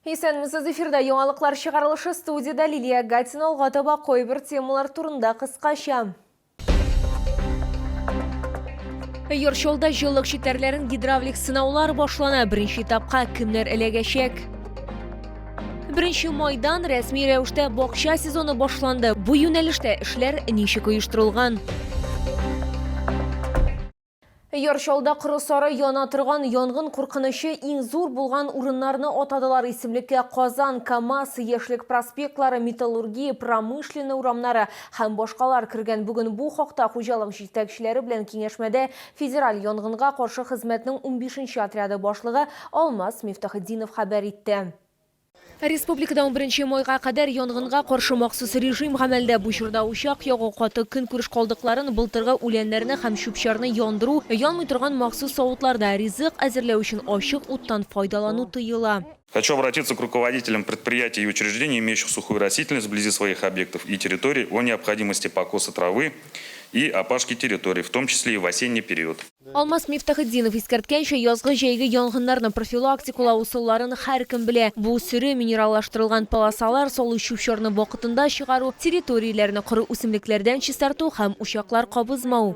Исәнмесез, эфирда яңалыклар чыгарылышы студиядә Лилия Гатина алга таба кайбер темалар турында кыскача. Йорчалда җылылык челтәрләрен гидравлик сынаулар башлана. Беренче этапка кемнәр эләгәчәк? Беренче майдан рәсми рәвештә бакча сезоны башланды. Бу юнәлештә эшләр ничек оештырылган? Яр Чаллыда коры-сары яна торган янгын куркынычы иң зур булган урыннарны атадылар. Исемлеккә Казан, КАМАЗ, Яшьлек проспектлары, Металлургия, Промышленный урамнары һәм башкалар кергән. Бүген бу хакта хуҗалык җитәкчеләре белән киңәшмәдә Федераль янгынга каршы хезмәтнең унбишенче отряды башлыгы Алмаз Мифтахетдинов хәбәр итте. Республикада унберенче майга кадәр янгынга каршы махсус режим гамәлдә. Бу чорда учак ягу, каты көнкүреш калдыкларын, былтыргы үләннәрне һәм чүп-чарны яндыру, янмый торган махсус савытларда ризык әзерләү өчен ачык уттан файдалану тыела. Хочу обратиться к руководителям предприятий и учреждений, имеющих сухую растительность вблизи своих объектов и территорий, о необходимости покоса травы и опашки территорий, в том числе и в осенний период. Алмаз Мифтахетдинов искәрткәнчә, язгы-җәйге янгыннарны профилактикалау ысулларын һәркем белә. Бу, сөре, минераллаштырылган полосалар салу, чүп-чарны вакытында чыгару, территорияләрне коры үсемлекләрдән чистарту һәм учаклар кабызмау.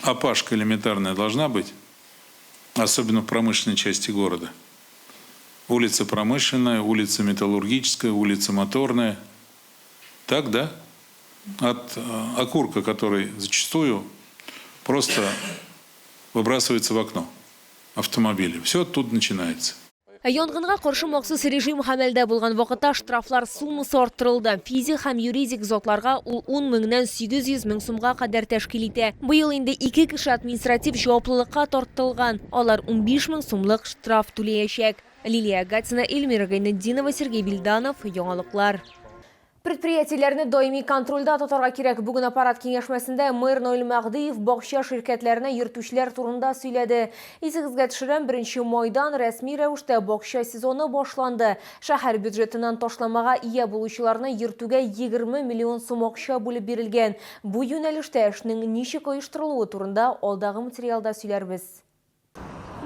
Опашка элементарная должна быть, особенно в промышленной части города. Улица Промышленная, улица Металлургическая, улица Моторная. Так, да? От окурка, который зачастую просто выбрасывается в окно автомобиля. Все оттуда начинается. Ә янгынга каршы махсус режим гамәлдә булган вакытта штрафлар суммасы арттырылды. Физик һәм юридик затларга ул 10 меңнән 800 мең сумга кадәр тәшкил итә. Быел инде ике кеше административ җаваплылыкка тартылган. Алар 15 мең сумлык штраф түләячәк. Лилия Гатина, Эльмира Гайнетдинова, Сергей Вильданов, Яңалыклар. Предприятиеләрне даими контрольдә тотарга кирәк. Бүген аппарат киңәшмәсендә мэр Наил Мәһдиев бакча ширкәтләренә йөртүчеләр турында сөйләде. Исегезгә төшерәм, беренче майдан рәсми рәвештә бакча сезоны башланды. Шәһәр бюджетыннан ташламага ия булучыларны йөртүгә 20 миллион сум акча бүлеп бирелгән. Бу юнәлештә эшнең ничек оештырылуы турында алдагы материалда сөйләрбез.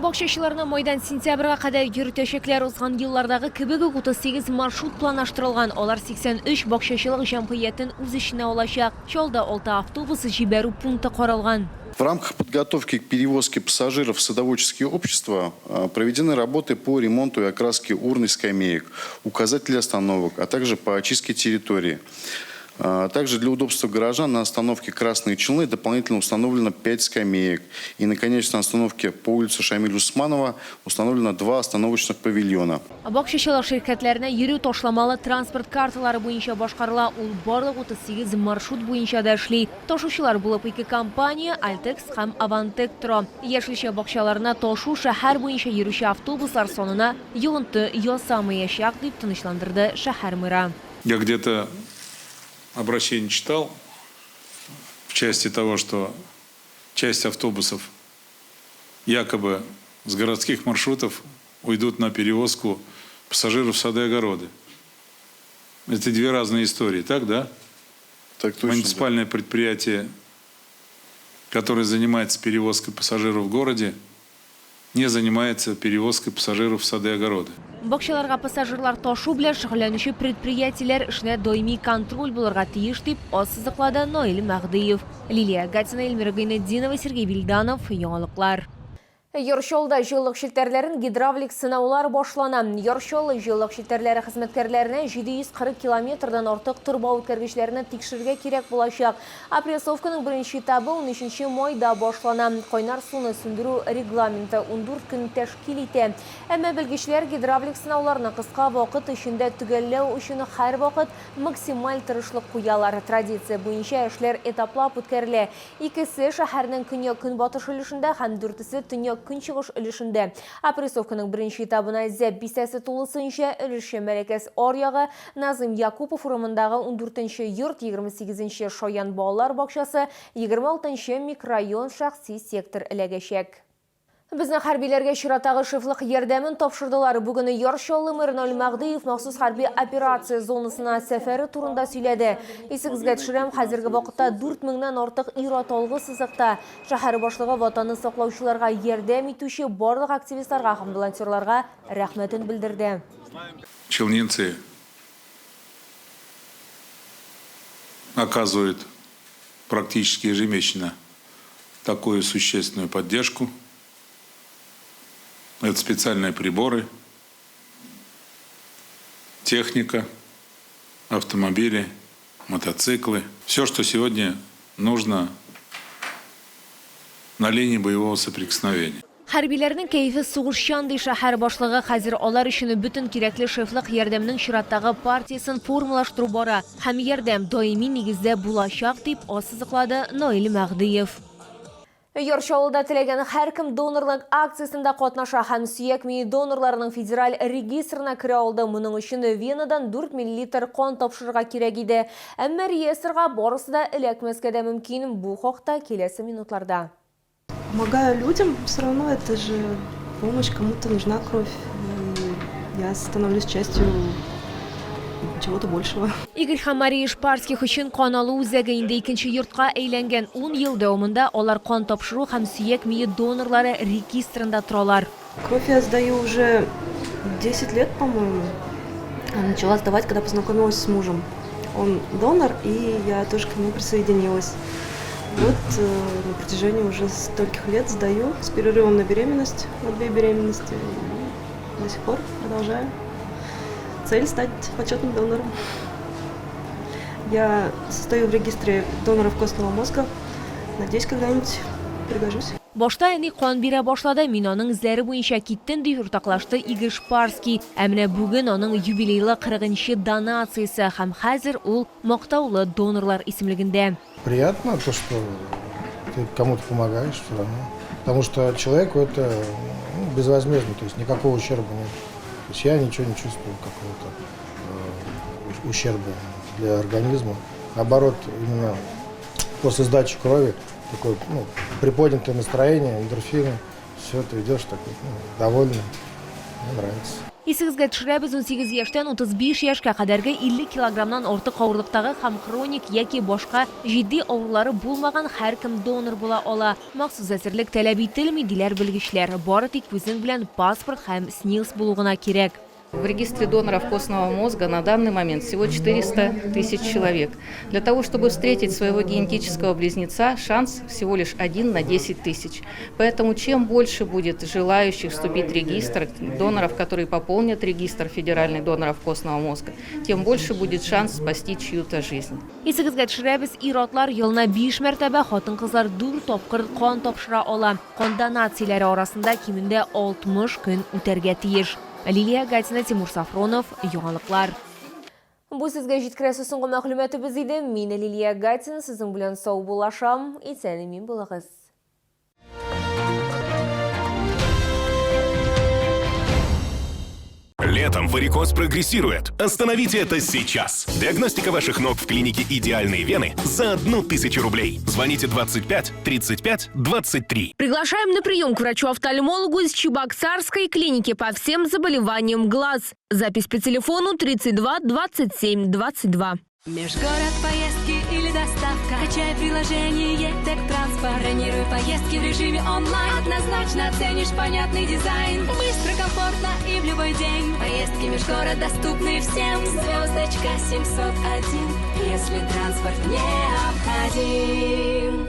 Бакчачыларны майдан сентябрьгә кадәр йөртәчәкләр. Узган еллардагы кебек үк 38 маршрут планлаштырылган. Алар 83 бакчачылык җәмгыятен үз эченә алачак. Чаллыда алты автобус җибәрү пункты каралган. В рамках подготовки к перевозке пассажиров в садоводческие общества проведены работы по ремонту и окраске урн и скамеек, указателей остановок, а также по очистке территории. Также для удобства горожан на остановке Красные Челны дополнительно установлено 5 скамеек. И, наконец, на остановке по улице Шамиля Усманова установлено 2 остановочных павильона. Бакчачылык ширкәтләренә йөрү ташламалы транспорт карталары буенча башкарыла, ул барлык 38 маршрут буенча да эшли. Ташучылар булып ике компания, Альтекс һәм Авантек тора. Яшелчә бакчаларына ташу шәһәр буенча йөрүче автобуслар санына йогынты ясамаячак, дип тынычландырды шәһәр мэры. Я где-то обращение читал в части того, что часть автобусов якобы с городских маршрутов уйдут на перевозку пассажиров в сады и огороды. Это две разные истории, так, да? Так точно. Муниципальное предприятие, которое занимается перевозкой пассажиров в городе, не занимается перевозкой пассажиров в сады и огороды. Бакчаларга пассажирлар ташу белән шөгыльләнүче предприятиеләр эшенә даими контроль булырга тиеш, дип ассызыклады Наил Мәһдиев. Лилия Гатина, Эльмира Гыйнетдинова, Сергей Вильданов, Яңалыклар. Яр Чаллыда җылылык челтәрләрен гидравлик сынаулар башлана. Яр Чаллы җылылык челтәрләре хезмәткәрләренә 740 километрдан артык торба үткәргечләрне тикшерергә кирәк булачак. Опрессовканың беренче этабы унөченче майда башлана. Кайнар суны сүндерү регламенты 14 көн тәшкил итә. Әмма белгечләр гидравлик сынауларны кыска вакыт эчендә төгәлләү өчен һәрвакыт максималь тырышлык куялар. Традиция буенча эшләр этаплап үткәрелә. Икесе, шәһәрнең көньяк-көнбатыш өлешендә һәм дүртесе, төньяк-көнчыгыш өлешендә. Опрессовканың беренче этабына Зәб бистәсе тулысынча, өлешчә Мәләкәс аръягы, Назыйм Якупов урамындагы ундүртенче йорт, 28 нче Шаян балалар бакчасы, 26 нчы микрорайон шәхси сектор эләгәчәк. Безнең хәрбиләргә чираттагы шефлык ярдәмен тапшырдылар. Бүген Яр Чаллы мэры Наил Мәһдиев махсус хәрби операция зонасына сәфәре турында сөйләде. Исегезгә төшерәм, хәзерге вакытта 4 меңнән артык ир-ат алгы сызыкта. Шәһәр башлыгы Ватанны саклаучыларга ярдәм итүче барлык активистларга һәм волонтерларга рәхмәтен белдерде. Челнинцы оказывают практически ежемесячно такую существенную поддержку. Это специальные приборы, техника, автомобили, мотоциклы. Все, что сегодня нужно на линии боевого соприкосновения. Хәрбиләрнең кәефе сугышчан, ди шәһәр башлыгы. Хәзер алар өчен бөтен кирәкле шефлык ярдәмнең чираттагы партиясен формалаштыру бара. Һәм ярдәм даими нигездә булачак, дип ассызыклады Наил Мәһдиев. Яр Чаллыда теләгән һәркем донорлык акциясендә катнаша һәм сөяк мие донорларының федераль регистрына керә алды. Моның өчен венадан 4 миллилитр кан тапшырырга кирәк иде. Әмма реестрга барысы да эләкмәскә дә мөмкин. Бу хакта киләсе минутларда. Помогаю людям, все равно это же помощь, кому-то нужна кровь. И я становлюсь частью чего-то большего. Игорь һәм Мария Шпарских өчен кан алу үзәге инде икенче йортка әйләнгән. 10 ел дәвамында алар кан тапшыру һәм сөяк мие донорлары регистрында торалар. Кровь я сдаю уже 10 лет, по-моему. Начала сдавать, когда познакомилась с мужем. Он донор, и я тоже к нему присоединилась. Вот на протяжении уже стольких лет сдаю, с перерывом на беременность, на 2 беременности. И до сих пор продолжаю. Цель стать почетным донором. Я состою в регистре доноров костного мозга. Надеюсь, когда-нибудь пригожусь. Башта әни кан бирә башлады, мин аның эзләре буенча киттем, дип уртаклашты Игорь Шпарский. Ә менә бүген аның юбилейлы 40-нчы донациясе һәм хәзер ул мактаулы донорлар исемлегендә. Приятно то, что ты кому-то помогаешь все равно. Потому что человеку это, ну, безвозмездно, то есть никакого ущерба нет. То есть я ничего не чувствую какого-то ущерба для организма. Наоборот, именно после сдачи крови такое, ну, приподнятое настроение, эндорфины, все, ты идешь такой, ну, довольный, мне нравится. Исегезгә төшерәбез, 18 яшьтән 35 яшькә кадәрге 50 килограммнан артык авырлыктагы һәм хроник яки башка җитди авырулары булмаган һәркем донор була ала. Махсус әзерлек таләп ителми, диләр белгечләр. Бары тик үзең белән паспорт һәм СНИЛС булу гына кирәк. В регистре доноров костного мозга на данный момент всего 400 тысяч человек. Для того, чтобы встретить своего генетического близнеца, шанс всего лишь 1 на 10 тысяч. Поэтому чем больше будет желающих вступить в регистр доноров, которые пополнят регистр федеральный доноров костного мозга, тем больше будет шанс спасти чью-то жизнь. Исегезгә төшерәбез, ир-атлар елына 5 мәртәбә, хатын-кызлар 4 тапкыр кан тапшыра ала. Кан донацияләре арасында кимендә 60 көн үтәргә тиеш. Лилия Гатина, Тимур Сафронов, Яңалыклар. Бу сезгә җиткерәсе соңгы мәгълүматыбыз иде. Мин Лилия Гатина, сезнең белән саубуллашам. Исән-имин булыгыз. Летом варикоз прогрессирует. Остановите это сейчас. Диагностика ваших ног в клинике «Идеальные вены» за 1000 рублей. Звоните 25 35 23. Приглашаем на прием к врачу-офтальмологу из Чебоксарской клиники по всем заболеваниям глаз. Запись по телефону 32 27 22. Межгород, поездки или доставка. Качай приложение Тек-Транспорт. Бронируй поездки в режиме онлайн. Однозначно оценишь понятный дизайн. Быстро, комфортно и в любой день. Поездки межгород доступны всем. Звездочка 701, если транспорт необходим.